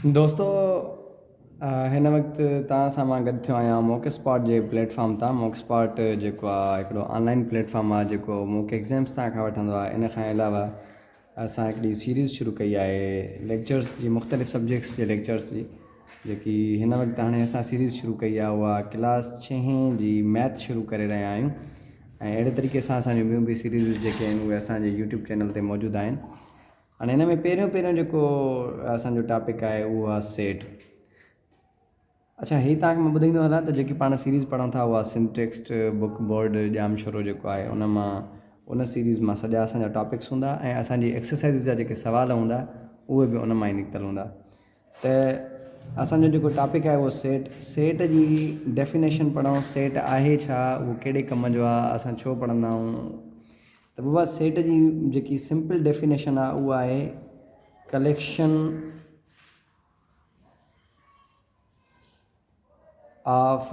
دوستو هن وقت توهان سان مان گڏ ٿيو آهيان موڪ اسپاٽ جي پليٽ فارم تان. موڪ اسپاٽ جيڪو آهي هڪڙو آن لائن پليٽ فارم آهي جيڪو موڪ ايگزامس توهان کان وٺندو آهي. ان کان علاوه اسان هڪڙي سيريز شروع ڪئي آهي ليڪچرس جي، مختلف سبجيڪٽس جي ليڪچرس جي، جيڪي هن وقت هاڻي اسان سيريز شروع ڪئي آهي اها ڪلاس ڇهين جي ميٿ شروع ڪري رهيا آهيون ۽ اهڙي طريقي سان اسان جون ٻيون به سيريز جيڪي آهن اهي اسان جي يوٽيوب چينل تي موجود آهن. هاڻي هن ۾ پهريون پهريون جيڪو اسان جو ٽاپڪ آهي اهو آهي سيٽ. اڇا هي توهان کي مان ٻڌائيندو هلان ته جيڪي پاڻ سيريز پڙهون ٿا اها Sindh text book board Jamshoro جيڪو آهي ان مان ان سيريز مان سڄا اسان جا ٽاپڪس هوندا ۽ اسان جي ايڪسرسائز جا جيڪي سوال هوندا اهي به ان مان ئي نڪتل هوندا. ته اسان جو جيڪو ٽاپڪ آهي اهو سيٽ، سيٽ جي ڊيفينيشن پڙهون، سيٽ آهي ڇا، اهو ڪهڙي ڪم جو آهي، اسان ڇو پڙهندا آهيون. ته بابا سيٽ جي جيڪي سمپل ڊيفينيشن آهي اها آهي collection of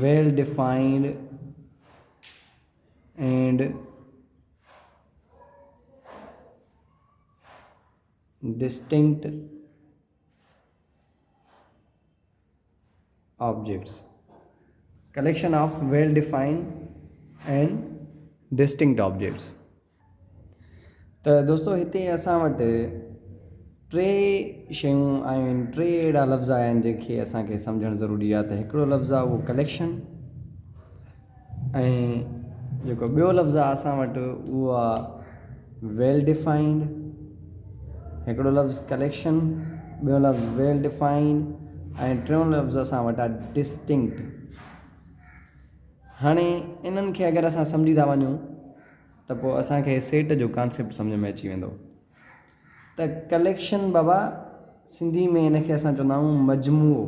well defined and distinct objects. Collection of well defined and distinct objects. ته دوستو هتي اسان وٽ ٽي شيون آيون آهن، ٽي اهڙا لفظ آيا آهن جن کي اسان کي سمجهڻ ضروري آهي. ته هڪڙو لفظ آهي اهو ڪليڪشن، ۽ جيڪو ٻيو لفظ آهي اسان وٽ اهو آهي ويل ڊفائنڊ. هڪڙو لفظ ڪليڪشن، ٻيو لفظ ويل ڊفائنڊ ۽ ٽيون لفظ اسان وٽ آهي ڊسٽنڪٽ. هاڻي انهن کي اگر اسان سمجهي ٿا وڃون ته پوء اسان کي سيٽ جو ڪانسيپٽ سمجهه ۾ اچي ويندو. ته ڪليڪشن بابا سنڌي ۾ ان کي اسان چوندا آهيون مجموعو،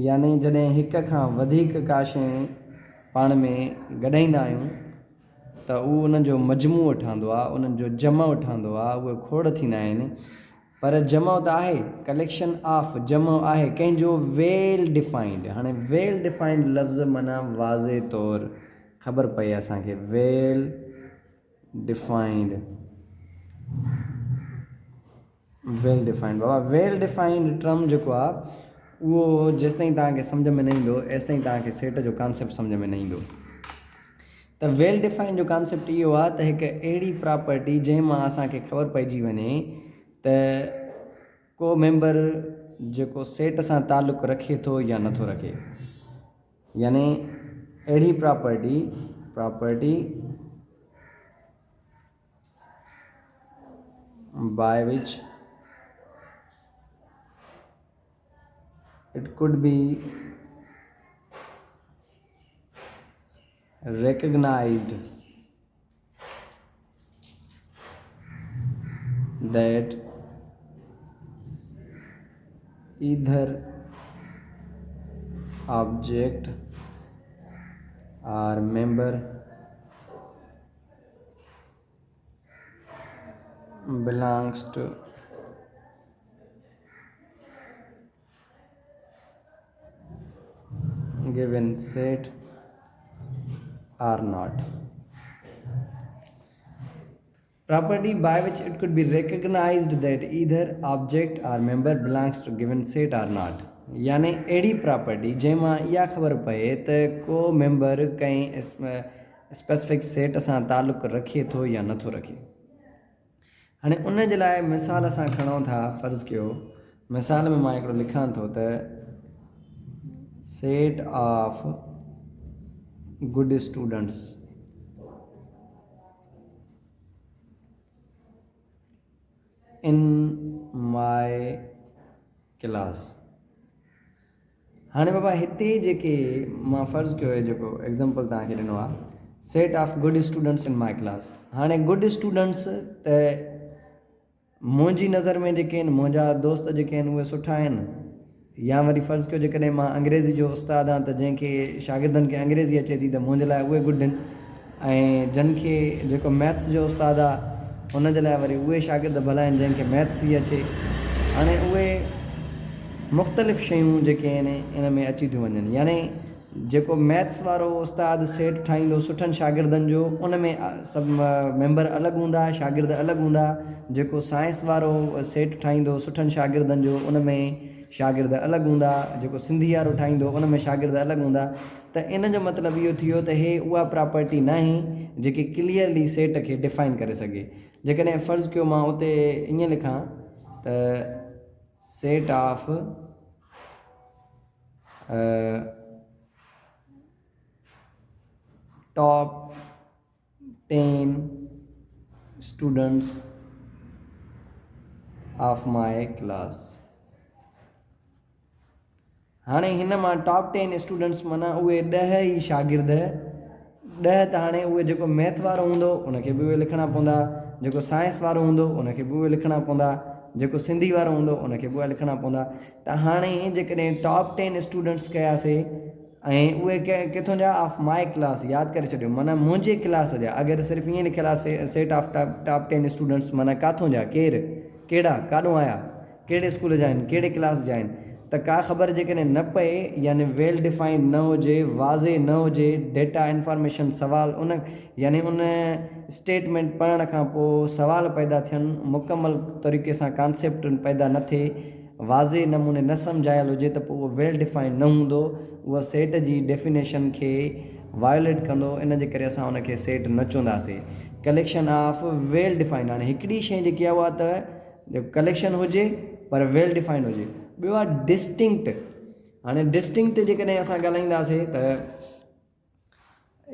يعني جڏهن هڪ کان وڌيڪ ڪا شيء پاڻ ۾ گڏائيندا آهيون ته اهو انهن جو مجموعو ٺهندو آهي، انهن جو جمع ٺهندو آهي، اهي کوڙ ٿيندا آهن. پر جمع ته آهي، ڪليڪشن آف جمع آهي ڪنهن جو ويل ڊفائنڊ. هاڻي ويل ڊفائنڊ لفظ معنيٰ واضح طور خبر پئي اسان کي، ويل ڊفائنڊ، ويل ڊفائنڊ بابا ويل ڊفائنڊ ٽرم جيڪو آ اهو جيستائين توهان کي سمجهه ۾ نه ايندو ايستائين توهان کي سيٽ جو ڪانسيپٽ سمجهه ۾ نه ايندو. ته ويل ڊفائنڊ جو ڪانسيپٽ اهو آ ته هڪ اهڙي پراپرٽي جنهن مان اسان کي خبر پئجي وڃي ته ڪو ميمبر جيڪو سيٽ سان تعلق رکي ٿو يا نٿو رکي، يعني اهڙي property, property by which it could be recognized that either object or member belongs to given set or not. Property by which it could be recognized that either object or member belongs to given set or not. يعني اهڙي property جنهن مان اها خبر پئي ته ڪو member ڪنهن اسپيسفڪ سيٽ سان تعلق رکي ٿو يا نٿو رکي. هاڻي ان جي لاء مثال اسان کڻون ٿا، فرض ڪيو مثال ۾ مان هڪڙو لکان ٿو ته set of good students in my class. هاڻي بابا هتي جيڪي مان فرض ڪيو هي جيڪو ايگزامپل توهان کي ڏنو آهي set of good students in my class. هاڻي گڊ اسٽوڊنٽس ته منهنجي نظر ۾ جيڪي آهن منهنجا دوست جيڪي آهن اهي سٺا آهن، يا وري فرض ڪيو جيڪڏهن مان انگريزي جو استاد آهيان ته جنهن کي شاگردن کي انگريزي اچي ٿي ته منهنجي لاء اهي گڊ آهن، ۽ جن کي جيڪو ميٿس جو استاد آ ان جي لاء وري اهي شاگرد ڀلا آهن جنهن کي ميٿس ٿي اچي. هاڻي اهي مختلف شيون جيڪي آهن ان ۾ اچي ٿيون وڃن، يعني جيڪو ميٿس وارو استاد سيٽ ٺاهيندو سٺن شاگردن جو ان ۾ سڀ ميمبر الڳ هوندا شاگرد الڳ هوندا جيڪو سائنس وارو سيٽ ٺاهيندو سٺن شاگردن جو ان ۾ شاگرد الڳ هوندا جيڪو سنڌي وارو ٺاهيندو ان ۾ شاگرد الڳ هوندا ته ان جو مطلب اهو ٿي ويو ته هي اها پراپرٽي ناهي جيڪي ڪليئرلي سيٽ کي ڊفائن ڪري سگهي جيڪڏهن فرض ڪيو مان اتي ائين لکان ته set of top 10 students of my class هاڻي هن مان ٽاپ ٽين اسٽوڊنٽس معنيٰ اهي ڏهه ئي شاگرد ڏهه ته هاڻي اهي جيڪو ميٿ وارو هوندو ان کي به اهي لکڻا پوندا جيڪو سائنس وارو هوندو ان کي به اهي لکڻا پوندا جيڪو سنڌي وارو هوندو ان کي به اهي لکڻا پوندا ته هاڻي جيڪڏهن ٽاپ ٽين اسٽوڊنٽس ڪياسي ۽ اهي ڪٿون جا آف my class ياد ڪري ڇڏيو معنيٰ منهنجي ڪلاس جا اگر صرف ائين لکيل آهي set of top ten students معنيٰ ڪاٿون جا ڪير ڪهڙا ڪاڏون آيا ڪهڙي اسڪول جا آهن، ڪهڙي ڪلاس جا آهن ته ڪا خبر جيڪڏهن نه پئي يعني ويل ڊفائنڊ نه هجي، واضح نه هجي، ڊيٽا انفارميشن سوال ان يعني ان اسٽيٽمينٽ پڙهڻ کان پوء سوال پيدا ٿين، مڪمل طريقي سان ڪانسيپٽ پيدا نه ٿئي، واضح نموني نه سمجهايل هجي ته پوء اهو ويل ڊفائنڊ نه هوندو، اهو سيٽ جي ڊيفينيشن کي وايوليٽ ڪندو، ان جي ڪري اسان ان کي سيٽ نه چونداسي. ڪليڪشن آف ويل ڊفائنڊ هاڻي هڪڙي شيء جيڪي آهي اها ته جيڪو ڪليڪشن هجي پر ويل ڊفائنڊ هجي. ٻيو آهي ڊسٽنڪٽ. هاڻي ڊسٽنڪٽ تي جيڪڏهن اسان ڳالهائينداسي ته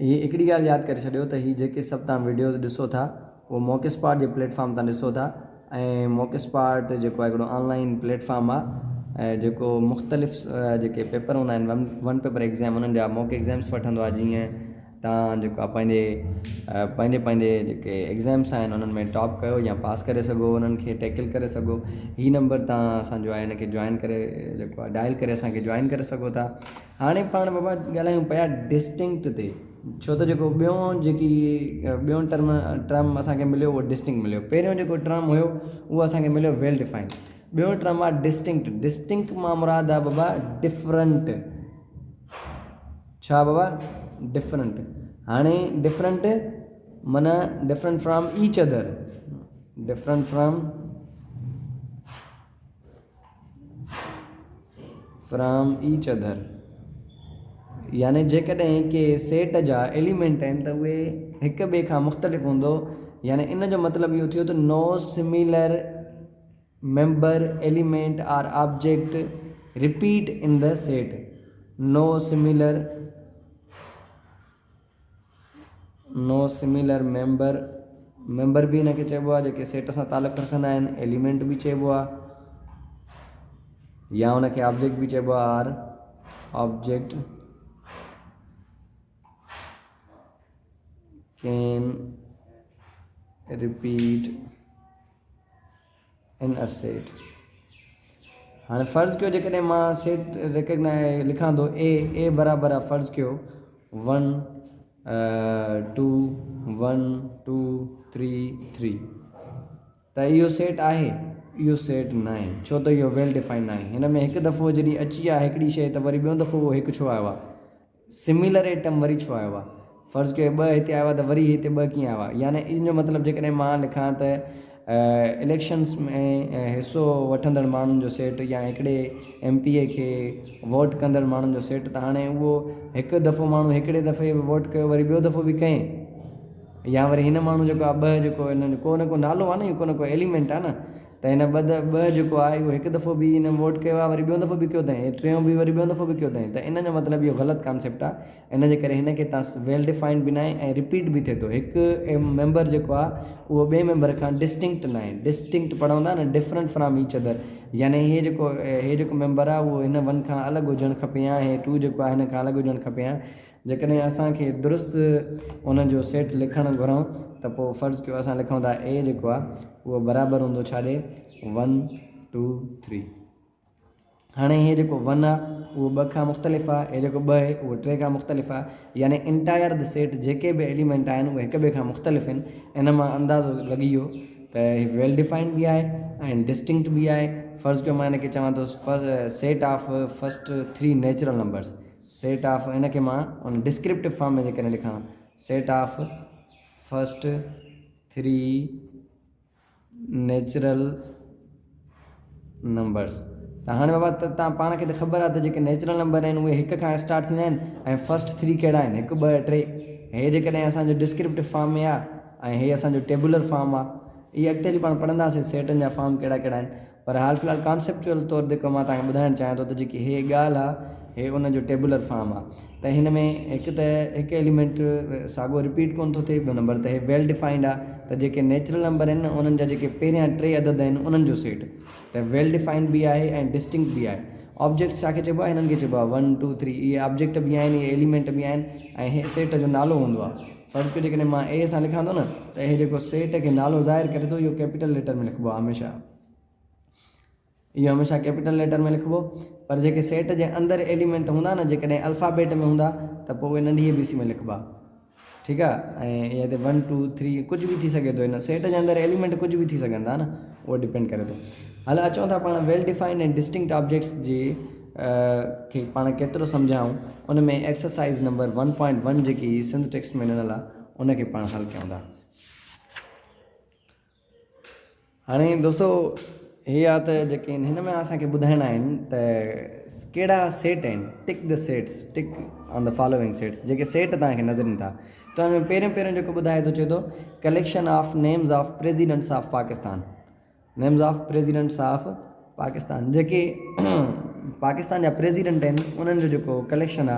هي هڪڙي ڳالهه ياد ڪري ڇڏيو ته هي جيڪي سڀ تان ويڊيوز ڏسو ٿا اهو موڪ اسپاٽ جي پليٽ فارم تان ڏسو ٿا ۽ موڪ اسپاٽ جيڪو آهي هڪڙو آن لائن پليٽ فارم آهي ۽ جيڪو مختلف جيڪي پيپر هوندا آهن ون پيپر ايگزام انهن جا موڪ ايگزامس وٺندو آهي جيئن تان جيڪو آ پنهنجي پنهنجي پنهنجي جيڪي ايگزامس آهن انهن ۾ ٽاپ ڪيو يا پاس ڪري سگهو انهن کي ٽيڪل ڪري سگهو هي نمبر تان اسان جو آهي ان کي جوائن ڪري جيڪو آ ڊائل ڪري اسان کي جوائن ڪري سگهو ٿا هاڻي پاڻ بابا ڳالهايون پيا ڊسٽنڪٽ تي ڇو ته جيڪو ٻيو جيڪي ٻيو ٽرم ٽرم اسان کي مليو اهو ڊسٽنڪٽ مليو پهريون جيڪو ٽرم هيو اهو اسان کي مليو ويل ڊفائنڊ ٻيو ٽرم آ ڊسٽنڪٽ ڊسٽنڪٽ مان مراد آ بابا ڊفرنٽ ڇا بابا ڊفرنٽ هاڻي ڊفرنٽ معنيٰ different from each other different from from each other يعني جيڪڏهن ڪي سيٽ جا ايليمينٽ آهن ته اهي هڪ ٻئي کان مختلف هوندو يعني ان جو مطلب اهو ٿيو ته no similar member, element or object repeat in the set, no similar no similar member, member به ان کي چئبو آهي جيڪي سيٽ سان تعلق رکندا آهن، ايليمينٽ به چئبو آهي يا ان کي آبجيڪٽ به چئبو آهي or object can repeat in a set هاڻي فرض ڪيو جيڪڏهن مان سيٽ ريڪگنائز لکان ٿو اي اي برابر آ فرض ڪيو 1 2 1 2 3 3 ته اهو سيٽ آهي اهو سيٽ نه آهي ڇو ته اهو ويل ڊفائن نه آهي هن ۾ هڪ دفعو جڏهن اچي آ هڪڙي شيء ته وري ٻيو دفعو اهو هڪ ڇو آيو آ سميلر ايٽم وري ڇو آيو آ؟ فرض ڪيو ٻه هتي آيو آ ته وري هتي ٻه ڪيئن آيو آ؟ يعني ان جو مطلب جيڪڏهن مان لکان ته اليڪشنس ۾ حصو وٺندڙ ماڻهن جو سيٽ يا هڪڙي ايم پي اي کي ووٽ ڪندڙ ماڻهن جو سيٽ ته هاڻي اهو هڪ دفعو ماڻهو هڪڙي دفعي ووٽ ڪيو وري ٻيو دفعو به ڪئين يا وري هن ماڻهو جيڪو آ ٻه جيڪو هن جو ڪو نه ڪو نالو آ نه اهو ڪو نه ڪو ايليمينٽ آ نه ته هن ٻه ٻه جيڪو آهي اهو هڪ دفعو به هن ووٽ ڪيو آهي وري ٻيو دفعو به ڪيو اٿائين ۽ ٽيون به وري ٻيو دفعو به ڪيو اٿائين ته ان جو مطلب اهو غلط ڪانسيپٽ آهي ان جي ڪري هن کي تان ويل ڊفائنڊ به ناهي ۽ رپيٽ به ٿئي ٿو هڪ ميمبر جيڪو آهي اهو ٻئي ميمبر کان ڊسٽنڪٽ ناهي ڊسٽنڪٽ پڙهندا نه ڊفرنٽ فرام ايچ ادر يعني هي جيڪو هي جيڪو ميمبر آهي اهو هن ون کان الڳ هجڻ کپي يا هي ٽو جيڪو آهي هن کان الڳ هجڻ کپي يا جيڪڏهن اسان کي درست ان جو سيٽ لکڻ گهرون ته پوء فرض ڪيو اسان لکون ٿا اي جيڪو آهي اهو برابر هوندو ڇا جي ون ٽو ٿري هاڻي هي جيڪو ون آهي اهو ٻه کان مختلف آهي هي جيڪو ٻه آهي اهو ٽي کان مختلف آهي يعني انٽائر the set جيڪي به ايليمينٽ آهن اهي هڪ ٻئي کان مختلف آهن ان مان اندازو لڳي ويو ته هي ويل ڊفائنڊ به آهي ۽ ڊسٽنڪٽ به آهي فرض ڪيو مان هن کي چوان ٿو set of first three natural numbers. Set of ان کي مان ان ڊسڪرپٽو فارم ۾ جيڪڏهن لکان set of first 3 natural numbers ته هاڻي بابا ته تان پاڻ کي ته خبر آهي ته جيڪي نيچرل نمبر آهن اهي هڪ کان اسٽارٽ ٿيندا آهن ۽ فرسٽ 3 ڪهڙا آهن 1 2 3. هي جيڪڏهن اسان جو ڊسڪرپٽو فارم ۾ آهي ۽ هي اسان جو ٽيبولر فارم آهي. اهي اڳتي هلي پاڻ پڙهنداسين سيٽن جا فارم ڪهڙا ڪهڙا آهن، پر حال في الحال ڪانسيپچوئل طور جيڪو مان توهان کي ٻڌائڻ چاهيان ٿو ته جيڪي هي ڳالهه آهي هي ان جو ٽيبولر فارم آهي ته هن ۾ هڪ ته هڪ ايليمينٽ ساڳو رپيٽ ڪونه ٿو ٿئي، ٻيو نمبر ته هي ويل ڊفائنڊ آهي ته جيڪي نيچرل نمبر آهن انهن جا جيڪي پهريان 3 عدد آهن انهن جو سيٽ ته ويل ڊفائنڊ به آهي ۽ ڊسٽنڪٽ به آهي. آبجيڪٽس ڇا کي چئبو آهي؟ هنن کي چئبو آهي 1 2 3 اهي آبجيڪٽ به آهن، اهي ايليمينٽ به آهن ۽ هي سيٽ جو نالو هوندو آهي. فرض ڪيو جيڪڏهن مان اي سان لکان ٿو نه ته هي جيڪو سيٽ کي نالو ظاهر ڪري ٿو اهو ڪيپيٽل ليٽر ۾ لکبو آهي هميشه، اهو هميشه ڪيپيٽل ليٽر ۾ لکبو. پر جيڪي سيٽ جي اندر ايليمينٽ هوندا نه جيڪڏهن الفابيٽ ۾ هوندا ته پوء اهي ننڍي اي بي سي ۾ لکبا. ٺيڪ آهي. ۽ هتي 1 2 3 ڪجهه به ٿي سگهي ٿو، هن سيٽ جي اندر ايليمينٽ ڪجهه به ٿي سگهن ٿا نه، اهو ڊپينڊ ڪري ٿو. هل اچون ٿا پاڻ ويل ڊفائنڊ ۽ ڊسٽنڪٽ آبجيڪٽس جي کي پاڻ ڪيترو سمجهايون ان ۾ ايڪسرسائز نمبر 1.1 جيڪي سنڌ ٽيڪسٽ ۾ ڏنل آهي ان کي پاڻ حل ڪيون ٿا. هاڻي دوستو هي آ ته جيڪي هن ۾ اسان کي ٻڌائڻا آهن ته ڪهڙا سيٽ آهن، tick the sets, tick on the following sets, جيڪي سيٽ توهان کي نظر ايندا ته ان ۾ پهريون پهريون جيڪو ٻڌائي ٿو چئي ٿو collection of names of presidents of Pakistan, names of presidents of Pakistan, جيڪي پاڪستان جا پريزيڊنٽ آهن انهن جو جيڪو ڪليڪشن آ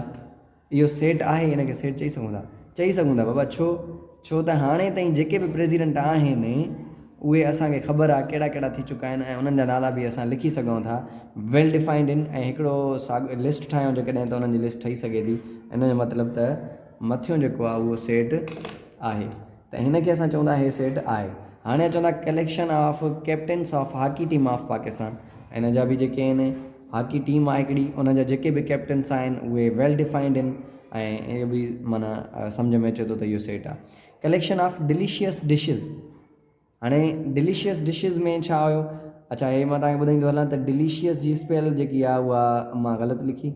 اهو سيٽ آهي، ان کي سيٽ چئي سگهون ٿا؟ چئي سگهون ٿا بابا، ڇو؟ ڇو ته هاڻي تائين جيڪي به پريزيڊنٽ آهن اهي اسان کي خبر آ ڪهڙا ڪهڙا ٿي چڪا آهن ۽ انهن جا نالا به اسان لکي سگهون ٿا، ويل ڊفائنڊ آهن ۽ هڪڙو ساڳيو لسٽ ٺاهيون جيڪڏهن ته انهن جي لسٽ ٺهي سگهي ٿي. ان جو مطلب ته مٿيون جيڪو آ اهو سيٽ آهي ته هن کي اسان چون ٿا هي سيٽ آهي. هاڻي اچون ٿا collection of captains of hockey team of Pakistan, ان جا به جيڪي آهن هاڪي ٽيم آهي هڪڙي ان جا جيڪي به ڪيپٽنس آهن اهي ويل ڊفائنڊ آهن ۽ اهو به معنيٰ سمجهه ۾ اچي ٿو ته اهو سيٽ آهي. ڪليڪشن آف ڊليشيس ڊشز، هاڻي ڊليشيس ڊشز ۾ ڇا هيو؟ اڇا هي مان توهان کي ٻڌائيندو هلان ته ڊليشيس جي اسپيل جيڪي آهي اها مان غلط لکي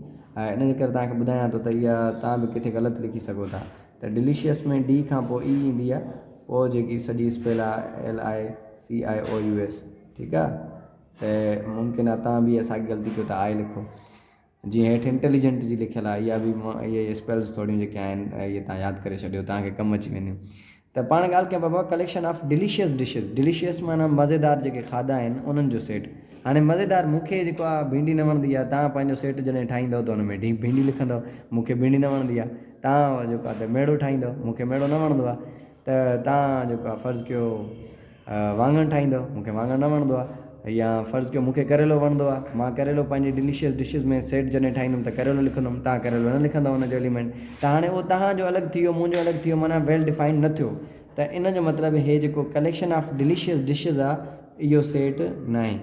ان جي ڪري توهان کي ٻڌايان ٿو ته اها توهان به ڪٿي غلط لکي سگهو ٿا ته ڊليشيس ۾ ڊي کان پوء اي ايندي آهي پوء جيڪي سڄي اسپيل آهي L I C I O U S, ٺيڪ آهي ته ممڪن آهي توهان به اها ساڳي غلطي ڪيو ته آء لکو جيئن هيٺ انٽيليجنٽ جي لکيل آهي اها به اهي اسپيلز ٿوريون جيڪي آهن اهي توهان ياد ڪري ڇڏيو توهان کي ڪم اچي وينديون. ته پاڻ ڳالهه ڪيان بابا collection of delicious dishes, delicious معنيٰ مزيدار جيڪي کاڌا آهن انهن جو سيٽ. هاڻي مزيدار مون کي جيڪو آهي ڀينڊي نه وڻندي آهي، توهان پنهنجو سيٽ جڏهن ٺاهيندؤ ته ان ۾ ڀينڊي لکندؤ، مون کي ڀينڊي نه وڻندي آهي، توهان جيڪو آهي ته ميڙو ٺاهيندؤ، مون کي ميڙو نه وڻندو آهي، ته توهان جيڪو آهي فرض ڪيو واڱڻ ٺاهيندؤ، مون کي واڱڻ نه وڻندو آهي، يا فرض ڪيو مون کي ڪريلو وڻندو آهي، مان ڪريلو پنهنجي ڊليشيس ڊشز ۾ سيٽ جڏهن ٺاهيندم ته ڪريلو لکندم، توهان ڪريلو نه لکندؤ ان جو ايليمينٽ، ته هاڻي اهو توهان جو الڳ ٿي ويو منهنجو الڳ ٿي ويو، معنيٰ ويل ڊفائنڊ نه ٿيو، ته ان جو مطلب هي جيڪو ڪليڪشن آف ڊليشيس ڊشز آهي اهو سيٽ ناهي.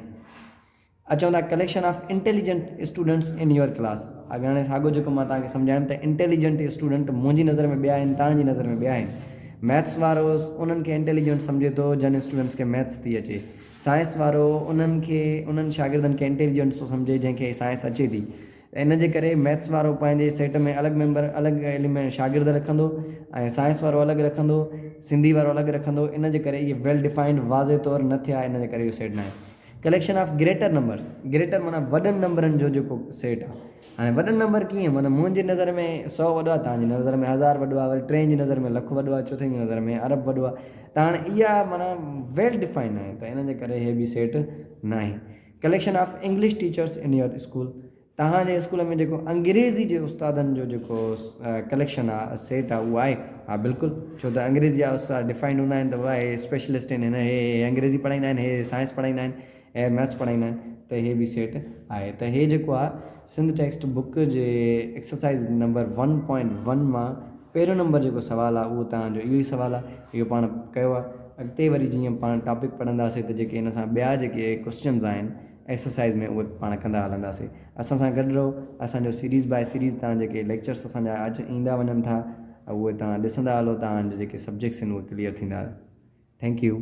اچون ٿا collection of intelligent students in your class, اڳ هاڻي ساڳيو جيڪو مان توهان کي سمجهايم ته انٽيليجنٽ اسٽوڊنٽ منهنجي نظر ۾ ٻيا آهن توهان جي نظر ۾ ٻيا آهن، ميٿس وارو انهن کي انٽيليجنٽ سمجهي ٿو جن اسٽوڊنٽس کي ميٿس ٿي اچي، سائنس وارو انهن کي انهن شاگردن کي انٽيليجنٽ ٿو سمجهي جنهن کي سائنس اچي ٿي، ان جي ڪري ميٿس وارو پنهنجي سيٽ ۾ الڳ ميمبر الڳ ايليمينٽ شاگرد رکندو ۽ سائنس وارو الڳ رکندو، سنڌي وارو الڳ رکندو، ان جي ڪري اهي ويل ڊفائنڊ واضح طور نه ٿيا ان جي ڪري اهو سيٽ ناهي. Collection of greater numbers, greater معنيٰ وڏن نمبرن جو جيڪو سيٽ آهي. هاڻي وڏن نمبر ڪيئن معنيٰ منهنجي نظر ۾ 100 وڏو آهي، توهان جي نظر ۾ 1000 وڏو آهي، وري ٽئين جي نظر ۾ لک وڏو آهي، چوٿين جي نظر ۾ ارب وڏو آهي، ته هاڻي اها معنيٰ ويل ڊفائنڊ ناهي ته ان جي ڪري هي به سيٽ ناهي. Collection of English teachers in your school, توهان جي اسڪول ۾ جيڪو انگريزي جي استادن جو جيڪو ڪليڪشن آ سيٽ آ اهو آهي؟ ها بلڪل، ڇو ته انگريزي جا استاد ڊفائنڊ هوندا آهن ته بابا هي اسپيشلسٽ آهن، هن هي انگريزي پڙهائيندا آهن، هي سائنس پڙهائيندا آهن، هي ميٿس پڙهائيندا آهن ته هي به سيٽ آهي. ته هي جيڪو آ سنڌ ٽيڪسٽ بڪ جي ايڪسرسائز نمبر 1.1 مان پهريون نمبر جيڪو سوال آ اهو توهان جو اهو ئي سوال آ، اهو پاڻ ڪيو آ. اڳتي وري جيئن پاڻ ٽاپڪ پڙهنداسي ته جيڪي هن سان ٻيا جيڪي ڪوسچنز آهن ايڪسرسائز ۾ اهي پاڻ ڪندا هلنداسي. اسان سان گڏ رهو، اسان جو سيريز باء سيريز توهان جيڪي ليڪچرس اسان جا اچ ايندا وڃن ٿا اهي توهان ڏسندا هلو، توهان جا جيڪي سبجيڪٽس آهن اهي ڪليئر ٿيندا. Thank you.